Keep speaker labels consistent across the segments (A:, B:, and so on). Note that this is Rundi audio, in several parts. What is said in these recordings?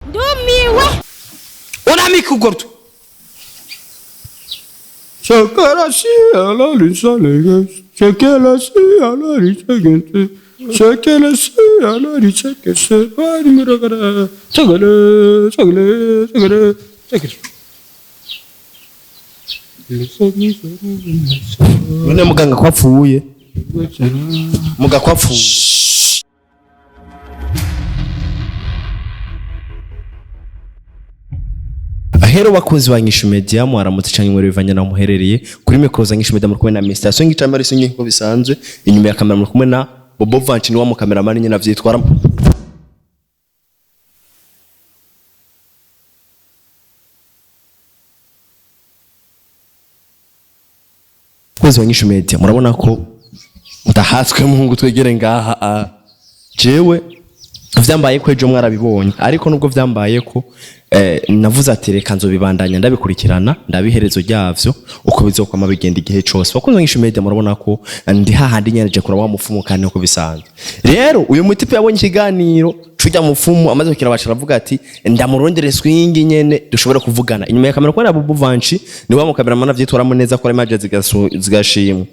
A: Ndumiwe.
B: Unamika urwo.
C: None muganga ko apfuye, muga ko apfuye. Ahero bakunzi ba Nyishu Media, mwaramutse canke mwere bivanye naho muherereye. Kuri mikoro za Nyishu Media muri kumwe na Mr. Songi Tamari Songi nkuko bisanzwe. Inyuma ya kamera muri kumwe na Bobo Vanchi, ni wa mu cameraman nyene avyitwara. Bakunzi ba Nyishu Media, murabona ko ndahatswe muhungu twegere ngaha. Jewe vyambaye ko ejo mwarabibonye, ariko nubwo vyambaye ko navuze ati reka nzobibandanya ndabikurikirana, ndabiherezo ryavyo uko bizokwama bigenda igihe cose. Bakunzi ba Nyishu Media, murabona ko ndi hahandi nyereje kuraba wa mufumu kandi uko bisanzwe. Rero uyu mutipe yabonye ikiganiro cujya mufumu amaze kukira baca aravuga ati ndamurondere swingi nyene dushobora kuvugana. Inyuma ya kamera kubera Bubu Vanchi ni wa mu cameraman avyitwaramo neza, akora image zigashimwa.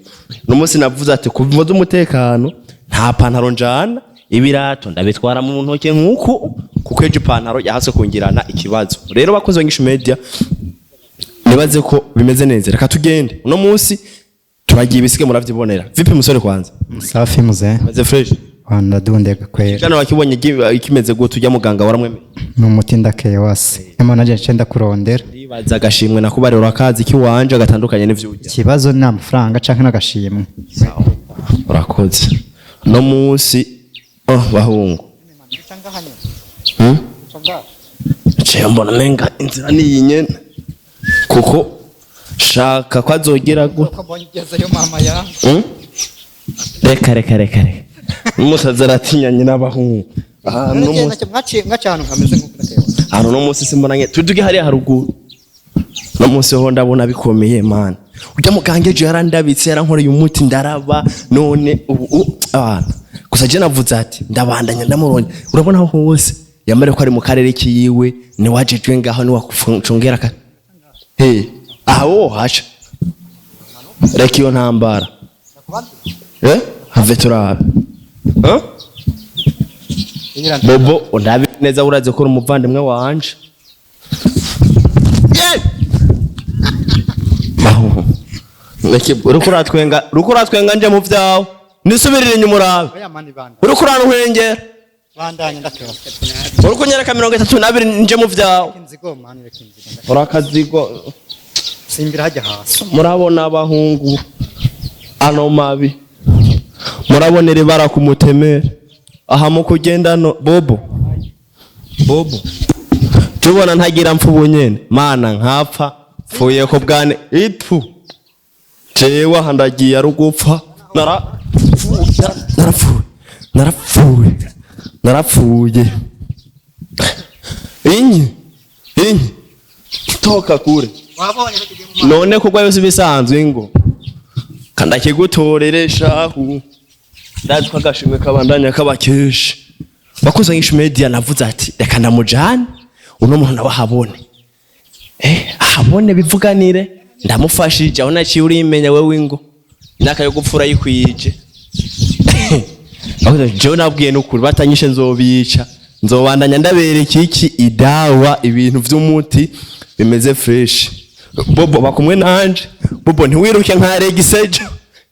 C: N'umunsi navuze ati ku mvo z'umutekano nta pantaro njana, ibirato ndabitwara mu ntoke nkuku, kuko ejo ipantaro yahase kungirana ikibazo. Rero bakunzi ba Nyishu Media, nibaze ko bimeze neza, reka tugende. Uno munsi turagiye ibisige muravyibonera. Vipi musore kwanza?
D: Safi muze.
C: Meze fresh?
D: Ndadundega kwera.
C: Jana wakibonye kimeze gute? Ujya muganga waramwemeye?
D: Ni umuti ndakeye wase. Nyuma naje nce ndakurondera.
C: Ndibaza agashimwe nakubarira urakazi kiwanje gatandukanye n'ivyurya.
D: Ikibazo ni amafaranga canke n'agashimwe.
C: Urakoze. No munsi oh bahungu. Ciye mbona menga inzira ni iyi nyene. Kuko shaka ko azogera gu. Reka reka reka reka. Umusazi aratinyanye n'abahungu. Aha no munsi hano no munsi simbona nke tuduge hariya haruguru. No munsi ho ndabona bikomeye man. Ujya muganga ejo yarandabitse, yarankoreye umuti ndaraba, none ubu abana. Gusa je navuze ati ndabandanya ndamuronye. Urabona aho hose yamare ko ari mu karere kiyiwe, ni wajejwe ngaho ni wakucungera ka. Hey, aha wo haca. Reka iyo ntambara. Have turabe. Huh? Bobo undabe neza, uraze ko uri umuvandimwe wanje. Yeah! Baho. Neke uriko uratwenga, uriko uratwenga nje mu vyawe. Nisubirire inyuma urabe. Uriko urantwengera. Uriko unyereka 32 nje mu vyawe. Urakazigo.
D: Simbira hajya hasi.
C: Murabona abahungu ano mabi. Murabona iri bara kumutemera. Aha mu kugenda no Bobo. Bobo. Tubona ntagira mpfu nyene. Mana nkapfa pfuye ko bwane ipfu. Jewe aha ndagiye ari ugupfa. Narapfuye. Narapfuye. Narapfuye. Inyi. Inyi. Toka kure. None kugwa yose bisanzwe ngo. Kanda kigutorere shahu. Ndazi ko agashimwe kabandanya kabakesha. Bakoze Nyishu Media navuze ati reka ndamujane uno muntu nawe ahabone. Ahabone bivuganire. Ndamufashije aho naciye urimenya wewe ingo. Imyaka yo gupfura yikwije. Aho jewe nabwiye nukuri batanyishe nzobica. Nzobandanya ndabereka iki idawa ibintu vy'umuti bimeze fresh. Bobo bakumwe nanje. Bobo ntiwiruke nka Regisejo.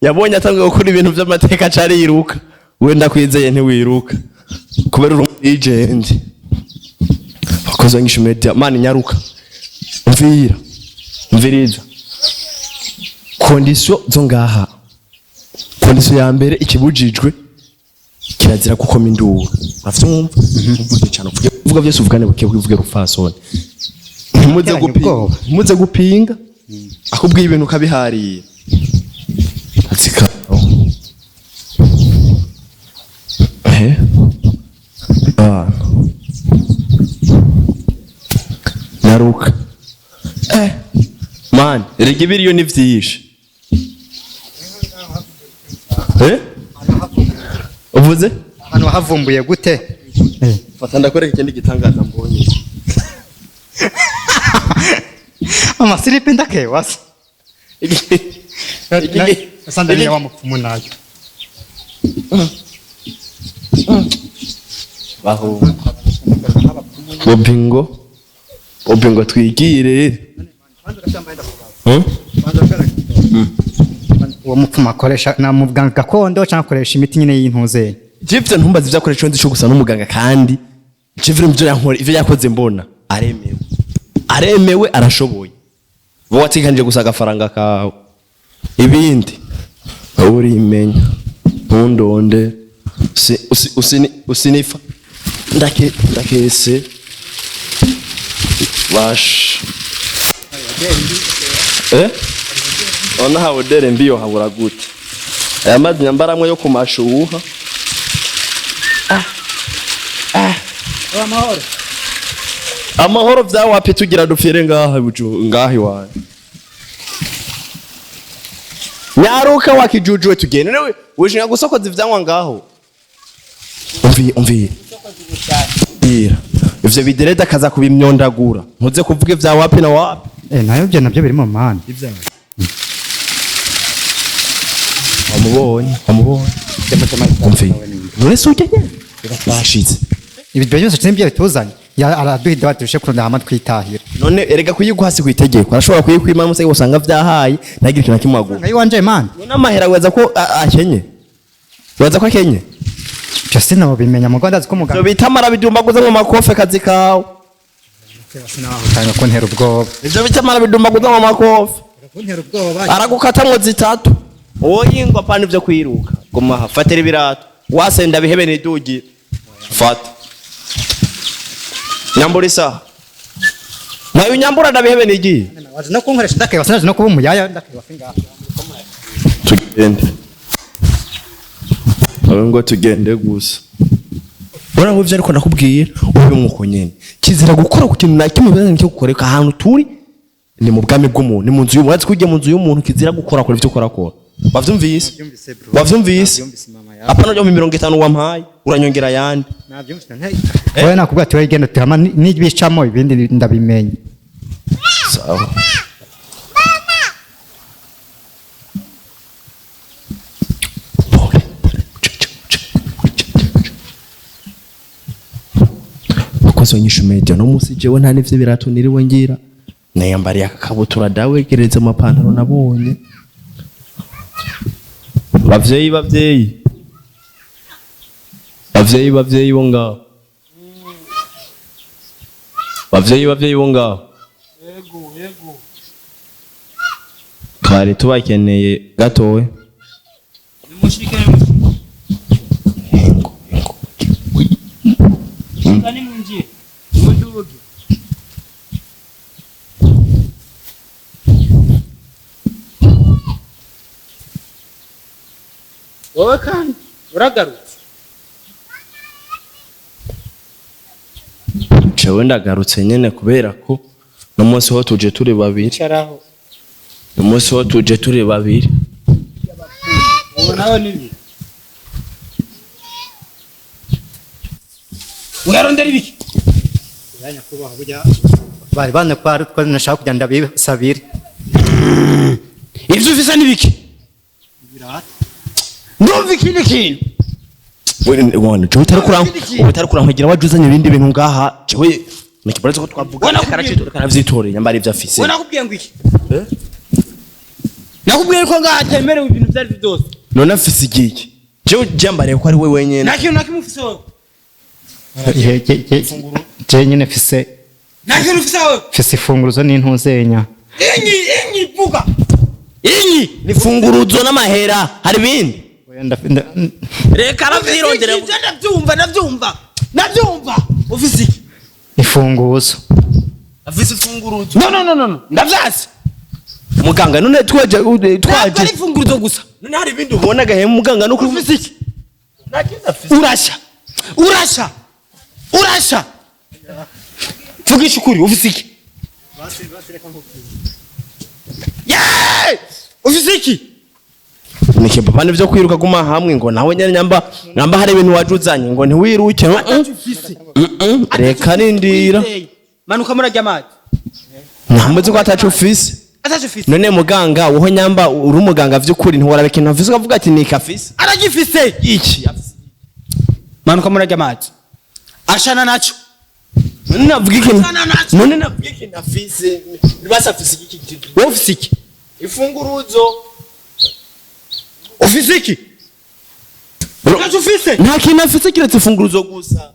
C: Yabonye atangiye gukora ibintu vy'amateka cariruka. We ndakwizeye ntiwiruka. Kubera uri agent. Bakoze Nyishu Media mani nyaruka. Mvira. Mviriza. Condition zo ngaha. Condition ya mbere ikibujijwe kirazira gukoma induru. Uravyumva? Uvuge cyane uvuge. Uvuga byose uvugane buke uvuge rufasoni. Ntimuze gupinga. Ntimuze gupinga. Akubwiye ibintu ukabihariye. Atsika. Naruka. Man, erega ibiriyo ni vyinshi. Uvuze?
D: Ahantu havumbuye gute?
C: Fata ndakwereka ikindi gitangaza mbonye.
D: Amasilipi ndakewasa. Sandali wa mupfumu nayo.
C: Baho. Bobingo. Bobingo twigire. Hmm?
D: Uwo mupfumu akoresha na muganga gakondo cyangwa akoresha imiti nyine y'intuze.
C: Jivyo ntumbaze ivyo akoresha nzi gusa n'umuganga kandi Jivyo ivyo yankore ivyo yakoze mbona aremewe. Aremewe arashoboye. Wowe watikanije gusa agafaranga kawe. Ibindi urimenya ntundonde usinifa ndake ndakese bash ona hawe mbi yo habura gute aya mazi nyambaramwe yo kumashuha
B: Amahoro
C: amahoro vyawapi tugira dupfire ngaha ngaha iwanyu nyaruka wakijujuwe tugende nawe wishinga gusokoza ivyanywa ngaho umviye umviye bira ivyo bidereda akaza kubimyondagura ntuze kuvuga ivya wapi na wapi.
D: Nayo byo nabyo biri mu mana.
C: Wamubonye wamubonye umviye none se ujya nyene bashitse
D: Ibi byose cyane bituzanye. Ya araduhida baturushe kurunda hama twitahira.
C: None erega kuyiguha si kwitegeko arashobora kuyikwima muse usanga vyahaye ntagire ikintu na kimwe aguha.
D: Ngayo wanje man.
C: None amahera wibaza ko akenye wibaza ko akenye
D: Byo sinabimenya mu Rwanda ko muganga.
C: Ivyo bita marabidumbaguza mu makofe kazi kawe.
D: Utanga kuntera ubwoba.
C: Ivyo bita marabidumbaguza mu makofe.
D: Kuntera ubwoba.
C: Aragukatamwo zitatu. Woyingwa pana ivyo kwiruka. Guma aha fatira ibirato. Wasenda bihebe nidugira. Fata. Nyambura isaha. Nayo nyambura ndabihebe nigiye.
D: Waje no kunkoresha ndakeba sinaje no kuba umuyaya ndakeba singaha.
C: Tugende. Abe ngo tugende gusa. Ora ngo ivyo ariko ndakubwira ube mwuko nyene. Kizira gukora ku kintu na kimwe bizanye cyo gukoreka ahantu turi ni mu bwami bw'umuntu ni mu nzu y'umuntu. Urazi ko ugiye mu nzu y'umuntu kizira gukora kora ivyo ukora kora. Wavyumvise? Wavyumvise? Apana ryo 50 wampaye uranyongera yandi.
D: Navyumvise nte. Oya nakubwira ati wewe genda tuhama nibicamo ibindi ndabimenya.
C: Sawa. Bakozi Inyishu Media no musi jewe nta n'ivyo birato niriwe ngira nayambariye akakabutura dawegereze mu mapantaro nabonye. Bavyeyi bavyeyi bavyeyi bavyeyi bo ngaho bavyeyi bavyeyi bo ngaho
B: yego yego
C: twari tubakeneye gatowe
B: nimushike
C: Hengo, hengo.
B: nimushike nimunjire muduge wowe kandi uragarutse.
C: Jewe ndagarutse nyene kubera ko no munsi ho tuje turi babiri.
B: Icaraho.
C: No munsi ho tuje turi babiri.
B: Ubu nawe nibi. Urarondera ibiki?
D: Nyakubahwa burya bari bane kwa ariko nashaka kujya ndabisabira.
B: Ivyo ufise nibiki? Ndumva ikindi kintu.
C: Wewe jewe utari kurankwegera wajuzanye ibindi bintu ngaha jewe nikibazo ko twavuga karacito karavyitoreye nyambara ivyo afise.
B: Wewe nakubwiye ngo iki? Nakubwiye ko ngaha atemerewe ibintu vyari byose.
C: None afise igiki? Jewe jambare ko ari we wenyene.
B: Nta kintu na kimwe ufise wowe.
D: Je nyine fise.
B: Nta kintu ufise wowe.
D: Fise ifunguruzo n'intuzenya.
B: Inyi inyi vuga. Inyi
C: ni funguruzo n'amahera hari ibindi. Reka aravyirondera.
B: Ndavyumva ndavyumva. Ndavyumva. Ufise iki?
D: Ifunguzo.
C: Afise ifunguruzo.
B: No no no no. Ndavyasi.
C: Muganga none twaje twaje.
B: Ari ifunguruzo gusa.
C: None hari ibindi ubona gahe muganga no
B: ufise iki? Urasha. Urasha. Urasha. Vugisha ukuri ufise iki? Yeah! Ufise iki?
C: Nike papa nivyo kwiruka guma hamwe ngo nawe nyene nyamba nyamba hari ibintu wajuzanye ngo ntiwiruke. Reka nindira.
B: Manuka murajya amazi.
C: Ntamuzi ko ataco ufise.
B: Ataco ufise.
C: None muganga, woho nyamba uri umuganga vy'ukuri, ntiworaba ikintu afise ukavuga ati ni kafise?
B: Aragifise.
C: Iki?
B: Manuka murarya amazi ashana naco.
C: None navuga ikintu.
B: Ashana naco.
C: None navuga ikintu afise, basi afise iki?
B: Wowe ufise iki?
C: Ifunguruzo.
B: Ufise iki? Ntaco ufise.
C: Nta kintu afise kiretse ifunguruzo gusa.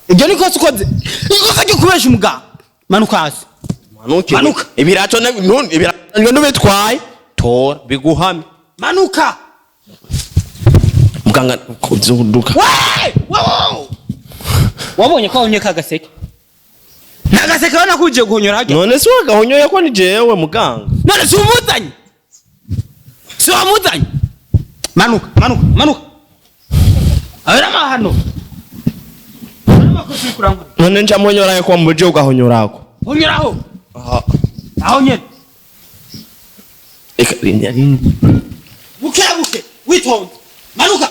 B: Ibyo ni kosa ukoze, ikosa ryo kubesha umuganga. Manuka hasi.
C: Manuke.
B: Manuka.
C: Ibirato none ibirato nubitwaye, tora biguhame.
B: Manuka.
C: Muganga, kuzuduka.
B: Weee! Wow! Wabonye ko wahonye ka gaseke? Ni agaseke ubona ko ugiye guhonyora harya.
C: None si wagahonyoye ko ni jewe muganga?
B: None si umuzanye, si wamuzanye? Manuka, manuka, manuka! Abera amahano. Amakosa uri kurangura.
C: None nca muhonyorayo ko muje ugahonyorako?
B: Honyoraho aho nyene.
C: Eka, rindi rindi.
B: Buke buke, witonze, manuka.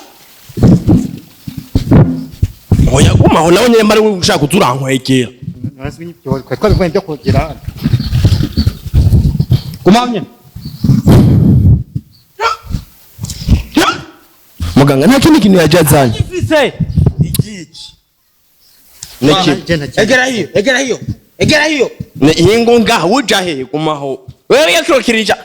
C: Oya, gumaho nawe nyene, mari ushaka kuzurankwegera.
D: Twabivanye byo kugira.
B: Guma aho nyene.
C: Muganga, nta kindi kintu yaje azanye?
B: Ifise.
C: Niki?
B: Egera hiyo, egera hiyo, egera hiyo.
C: Ingo ngaho, uja he? Gumaho wewe, yakiro kirija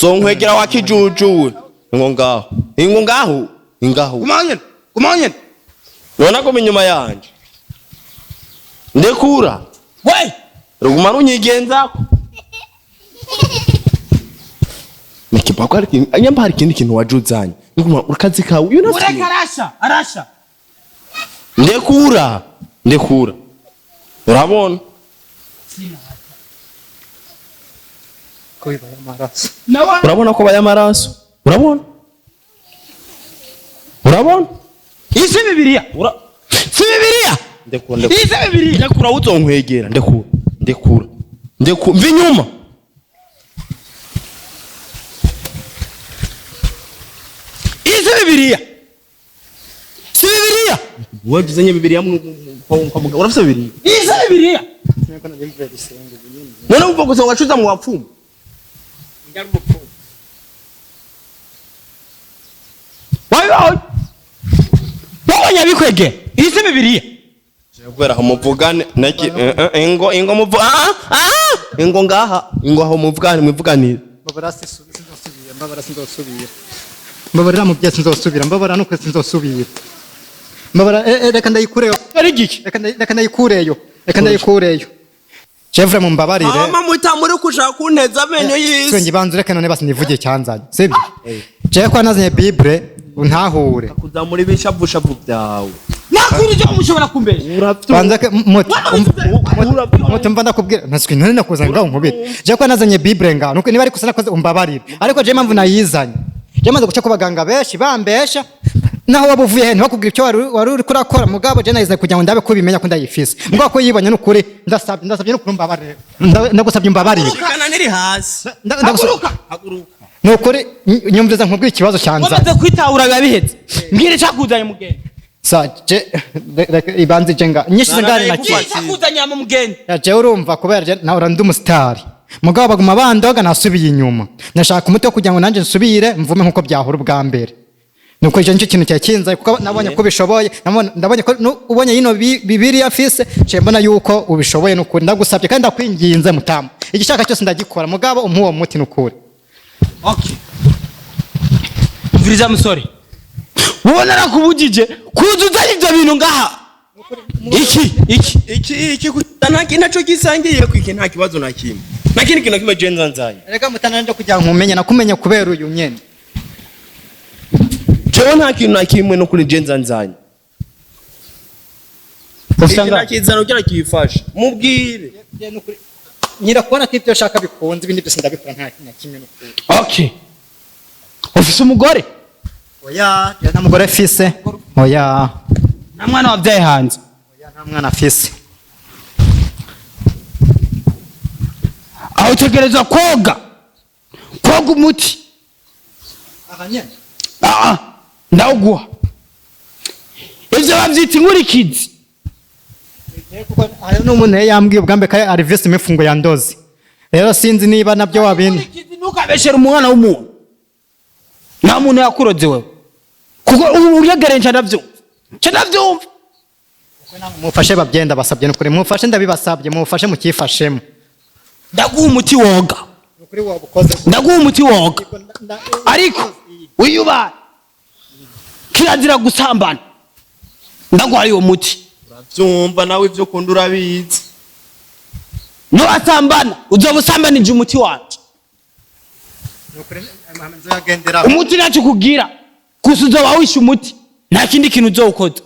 C: zonkwegera wa kijuju. Ingo ngaho, ingo ngaho, ingaho.
B: Guma aho nyene, guma aho nyene.
C: Nona guma inyuma yanje, ndekura.
B: We!
C: Ruguma runyigenzako. Nikipako hari nyamba hari ikindi kintu waje uzanye, nguma urakazi kawe uyu
B: Ureka.
C: nasi.
B: Arasha, arasha.
C: Ndekura, ndekura, urabona.
D: Ko bibaye amaraso.
B: Nawe.
C: Urabona ko baye amaraso, urabona, urabona.
B: Iyi si Bibiliya.
C: Ura.
B: Si Bibiliya.
C: Ndekura, ndekura.
B: Iyi si Bibiliya.
C: Ndekura, uzonkwegera. Ndekura, ndekura, ndekura, mva inyuma.
B: Iyi si Bibiliya, si Bibiliya.
C: Wagizanye Bibiliya kwa muganga? Urafise Bibiliya?
B: Iyi si Bibiliya.
D: Siniko nari gusenga ubu nyene.
C: None uva gusa wacuza mu bapfumu?
B: Wabibonye, wabonye abikwege. Iyi si Bibiliya.
C: Kubera aho muvugane naki ingo, ingo muvu, ah ah, ingo ngaha, ingo aho muvugane, mwivuganire.
D: Mbabara sinzosubira, mbabara sinzosubira. Mbabarira mubyeyi, sinzosubira, mbabara nuko sinzosubira. Mbabara reka ndayikureyo.
B: Ari igiki?
D: Reka ndayikureyo. Reka ndayikureyo. Chevre, mumbabarire.
C: Mama muta muri kushaka kunteza amenyo y'isi.
D: Twenge banze reka none basi nivugiye cyanzanye. Sibyo? Jewe ko nazanye Bible untahure.
C: Kuzamura ibishavushavu byawe.
B: Nakuri icyo mushobora kumbesha.
D: Banza ke muti muti mva ndakubwira ntaswi none nakuzanye ngaho nkubire. Jewe ko nazanye Bible ngaho nuko niba ari kusa nakoze umbabarire. Ariko jewe impamvu nayizanye. Jewe maze guca ku baganga benshi bambesha. Naho waba uvuye he ntibakubwira icyo wari uri kurakora, mugabo je nayizanye kugira ngo ndabe ko ubimenya ko ndayifise. Mugabo ko yibonye n'ukuri ndasabye, ndasabye n'ukuri umbabarire. Ndagusabye umbabarire.
C: Kana niri hasi.
B: Haguruka.
C: Haguruka.
D: Nukuri nyumviriza nkubwire ikibazo cyanzanye.
B: Wamaze kwitahura biba bihetse. Mbwira icyakuzanye, mugende.
D: Sa je reka ibanze je nga nyishize ngari na
B: Mbwira icyakuzanye hama mugende.
D: Ya je urumva kubera je nahora ndi umusitari, mugabo baguma bandoga nasubiye inyuma, nashaka umuti wo kugira ngo nanjye nsubire mvume nkuko byahora ubwa mbere. Nuko icyo nicyo kintu cyakinze, kuko nabonye ko ubishoboye. Ndabonye ko ubonye yino Bibiliya mfise, nciye mbona yuko ubishoboye. Nukuri ndagusabye kandi ndakwinginze mutamu, igishaka cyose ndagikora, mugabo umpa uwo muti nukuri.
B: Okay, umviriza musore, wowe narakubujije kuza uzanye ibyo bintu ngaha. Iki, iki?
C: Iki, iki nta kintu naco gisangiye ku iki, nta kibazo na kimwe, nta kindi kintu na kimwe je nzanzanye.
D: Reka mutananje kugira ngo nkumenye, nakumenye kubera uyu nyene.
C: Jewe nta kintu na kimwe no kuri je nzanzanye.
B: Ufite
C: Iki
B: angahe?
C: nakizana kugira kiyifashe, mubwire.
D: Nyira kubona ko ibyo ushaka bikunze, ibindi byose ndabikora nta na kimwe nukuri.
B: Okay, ufise umugore?
D: Oya, ya nta mugore afise, oya.
B: Nta mwana wabyaye hanze?
D: Oya, nta mwana afise.
B: Aho utegerezwa koga, koga umuti.
D: Aha nyene?
B: Ah, ndawuguha. Bavyita inkurikizi.
D: Kuko hariho n'umuntu yari yambwiye ubwa mbere ko ari visi imifungo ya ndozi, rero sinzi niba nabyo wabindi.
B: Inkurikizi, ntukabeshere umwana w'umuntu. Nta muntu yakuroze wewe, kuko ubu uryegereye nca ndavyumva, nca ndavyumva.
D: Mufashe babyenda basabye, nukuri mufashe, ndabibasabye, mufashe mukifashemo.
B: Ndaguha umuti woga.
D: Nukuri wabukoze.
B: Ndaguha umuti woga, ariko wiyubare, kirazira gusambana. Ndaguhaye uwo muti.
C: Uravyumva nawe, ivyo ukunda urabizi.
B: Niwasambana uzoba usambanije umuti wanje.
D: Nukuri nzoyagendera.
B: Umuti ntacyo ukugira, gusa uzoba wishe umuti, nta kindi kintu uzowukoza.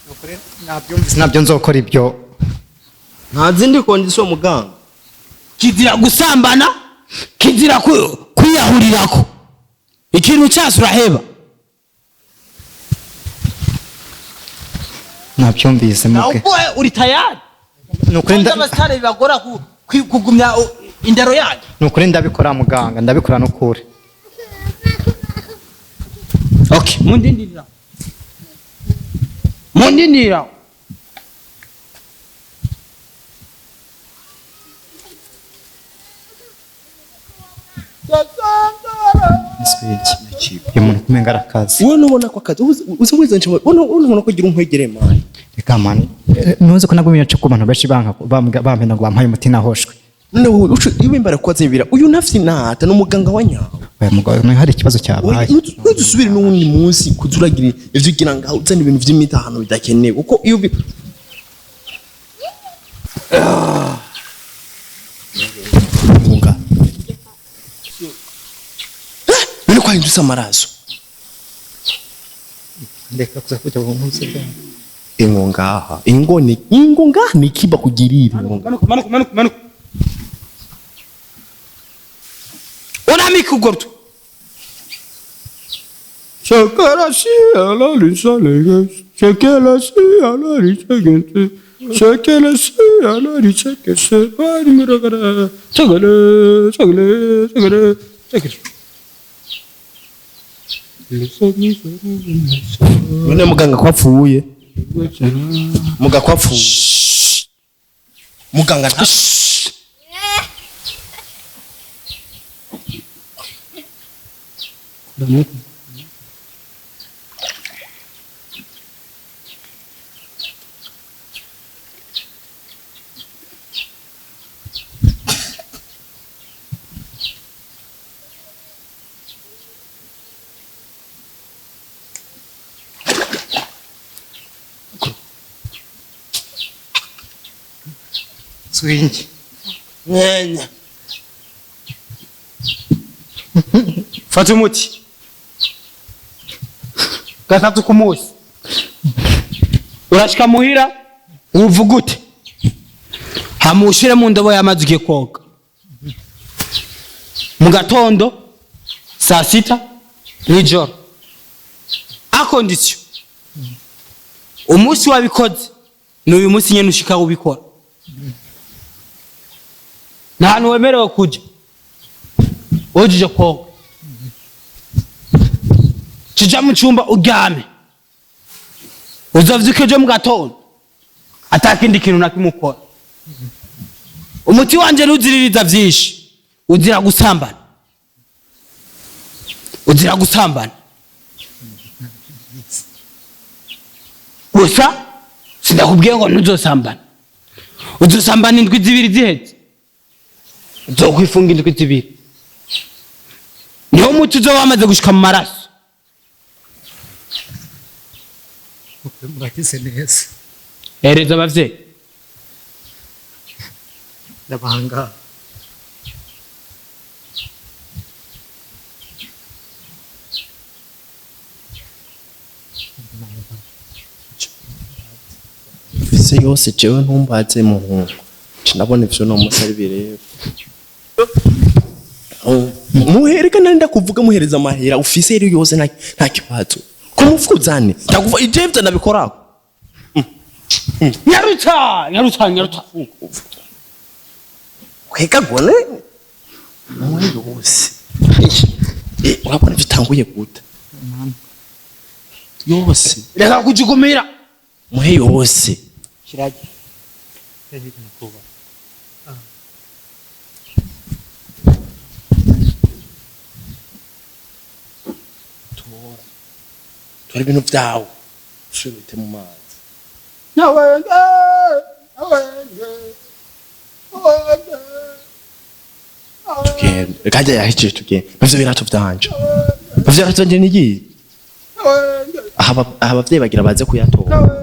D: Nukuri nabyumvise, nabyo nzokora ibyo.
C: Nta zindi condition, muganga?
B: Kizira gusambana, kizira kwiyahurirako ikintu cyose uraheba.
D: Nabyumvise mubwe.
B: Ahubwo uri tayari?
D: Nukuri
B: Abasitari bibagora kugumya indero yanyu.
D: Nukuri ndabikora muganga, ndabikora nukuri.
B: Okay, mundindira, mundindira.
D: Uyu muntu kumenga arakazi.
C: Wowe nubona ko akazi uzi wize nje, wowe nubona ko ugira unkwegere mani.
D: Reka mani, ntuzi ko nagumye nca ku bantu benshi banka bampenda ngo bampaye umuti nahoshwe.
C: None wowe ucu iyo imbara kwaze bibira uyu ntafite nata n'umuganga wa nyawe.
D: Oya mugabo, nawe hari ikibazo cyabaye.
C: Ntuzusubire n'uwundi munsi kuzuragira ivyo ugira ngaho uzana ibintu vy'imiti ahantu bidakenewe, kuko iyo Munga. None ko hahindutse amaraso?
D: Ndeka kuza kujya mu ntuzi.
C: Ingo ngaha, ingo ni ingo ngaha, ni kiba kugirira ingo ngaha.
B: Manuka, manuka, manuka, manuka. Unamika urwo rutu.
A: Shakara si ala lisale, shakara si ala lisale, shakara si ala lisale, bari muragara, chagale, chagale, chagale, chagale.
C: None muganga ko apfuye, muga ko apfuye, muganga nta
D: Swingi.
B: Mwenya. Fata umuti. Gatatu ku munsi. Urashika muhira uvugute. Hama ushire mu ndobo y'amazi ugiye koga. Mu gatondo, saa sita, nijoro. À condition. Umunsi wabikoze ni uyu munsi nyene ushika ubikora. Nta hantu wemerewe kuja ujije koga. Kija mu cyumba uryame, uzovyuka ejo mu gatondo atakindi kintu na kimwe ukora. Umuti wanje ntuziririza vyinshi, uzira gusambana, uzira gusambana gusa. Sindakubwiye ngo ntuzosambana, uzosambana indwi 2 ziheze, uzokwifunga indwi 2, niho umuti uzoba wamaze gushika mu maraso.
D: Murakize neza.
B: Hereza abavyeyi.
D: Ndabanga.
C: Mfise yose jewe, ntumbaze muhungu, ndabona ivyo no munsi ari bireba. Muhereka nari ndakuvuga, muhereza amahera ufise rero yose, nta kibazo ko mufuka uzane, ndakuva ivyo ndabikorako.
B: Nyarutsa, nyarutsa, nyarutsa.
C: Kweka gone muri yose. Urabona ivyo utanguye guta. Yose.
B: Reka kujugumira.
C: Muhe yose.
D: Shiraje.
C: Tora. Tora ibintu vyawe. Usubire ubite mu mazi.
A: Nawenge, nawenge, nawenge.
C: Tugende. Kajya yahejeje tugende. Bavyo birato vyanje. Bavyo birato vyanje nigiye.
A: Nawenge,
C: Aha abavyeyi bagira baze kuyatora.